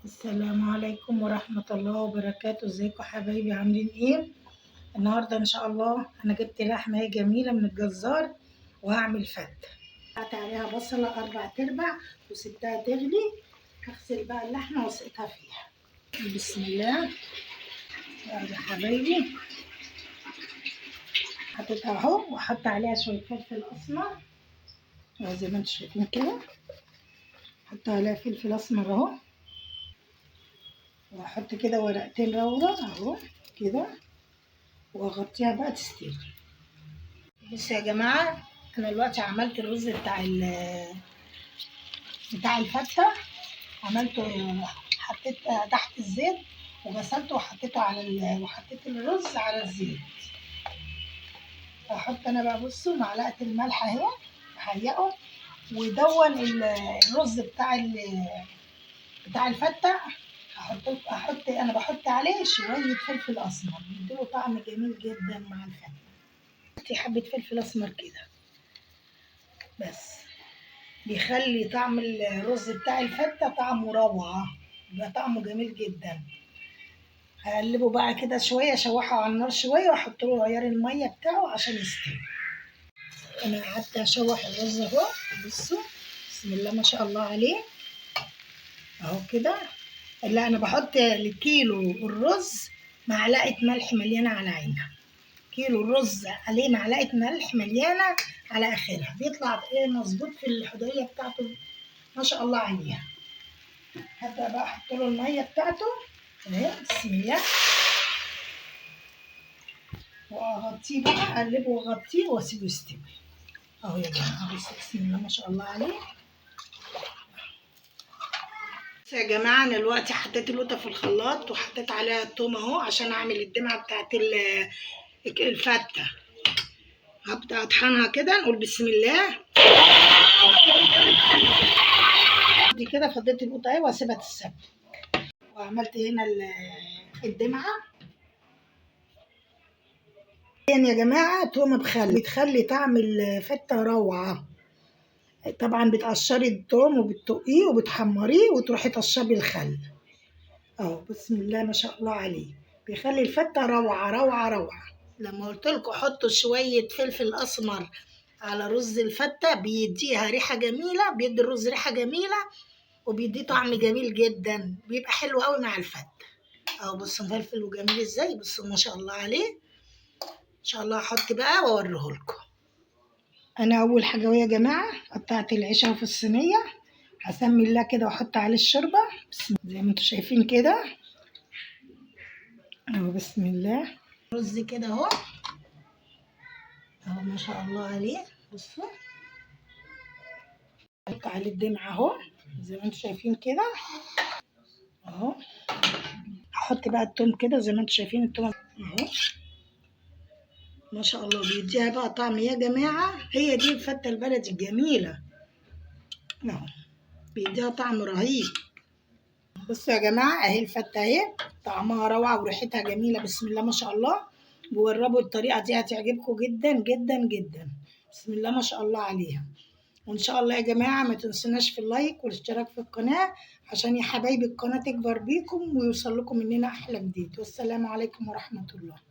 السلام عليكم ورحمة الله وبركاته. ازيكم حبايبي، عاملين ايه؟ النهاردة ان شاء الله انا جبت لحمة هي جميلة من الجزار وهعمل فتة. قطعت عليها بصلة 4/4 وسبتها تغلي. هغسل بقى اللحمة واسقطها فيها. بسم الله. يلا حبايبي حطيتها اهو، وحط عليها شوية فلفل اسمر زي ما انتم شايفين كده. حط عليها فلفل اسمر اهو، واحط كده ورقتين روضة اهو كده، واغطيها بقى تستوي. بصوا يا جماعة، انا دلوقتي عملت الرز بتاع الفته، عملته حطيت تحت الزيت وغسلته وحطيته على وحطيت الرز على الزيت. هحط انا بقى بصوا معلقه الملح اهي، ههيئه ودون الرز بتاع الفته. هحط انا بحط عليه شوية فلفل اسمر، بيديله طعم جميل جدا مع الفته. حطي حبه فلفل اسمر كده بس، بيخلي طعم الرز بتاع الفته طعمه روعه، بيبقى طعمه جميل جدا. هقلبه بقى كده شوية، اشوحه على النار شوية، واحط له عيار المية بتاعه عشان يستوي. انا قعدت اشوح الرز اهو، بصوا بسم الله ما شاء الله عليه اهو كده. لا انا بحط لكيلو الرز معلقه ملح مليانة على عينها، كيلو الرز عليه معلقه ملح مليانة على اخرها، بيطلع ايه مظبوط في الحضريه بتاعته ما شاء الله عليها. هبدا بقى احط له المية بتاعته اهي، بسم الله، واغطيه بقى، اقلبه واغطيه واسيبه يستوي اهو يا جماعة. بسم الله ما شاء الله عليه. يا جماعة انا دلوقتي حطيت القوطه في الخلاط وحطيت عليها الثوم اهو عشان اعمل الدمعة بتاعت الفته. هبدا اطحنها كده، نقول بسم الله. دي كده فضيت القوطه اهي واسيبها تتسبك. وعملت هنا الدمعة يعني يا جماعة. تومة بخل بتخلي طعم الفته روعه. طبعا بتقشري التوم وبتطقيه وبتحمريه وتروحي تشربي الخل اهو، بسم الله ما شاء الله عليه، بيخلي الفته روعه روعه روعه. لما قلت لكم حطوا شوية فلفل اسمر على رز الفته بيديها ريحه جميلة، بيدي الرز ريحه جميلة وبيديه طعم جميل جدا، بيبقى حلو قوي مع الفته اهو. بصوا فلفل وجميل ازاي، بصوا ما شاء الله عليه. ان شاء الله هحط بقى واوريه لكم. انا اول حاجة يا جماعة قطعت العيش اهو في الصينية، هسمي الله كده واحط عليه الشوربة زي ما انتم شايفين كده اهو، بسم الله. رز كده اهو اهو ما شاء الله عليه. بصوا حط عليه الدمعة اهو زي ما انتم شايفين كده اهو. هحط بقى التوم كده زي ما انتم شايفين التوم اهو ما شاء الله، بيديها بقى طعم يا جماعة. هي دي الفته البلدي الجميلة اهو، بيديها طعم رهيب. بصوا يا جماعة اهي الفته اهي، طعمها روعه وريحتها جميلة بسم الله ما شاء الله. جربوا الطريقة دي هتعجبكم جدا جدا جدا، بسم الله ما شاء الله عليها. وان شاء الله يا جماعة ما تنسوناش في اللايك والاشتراك في القناة عشان يا حبايبي القناة تكبر بيكم ويوصل لكم مننا احلى جديد. والسلام عليكم ورحمة الله.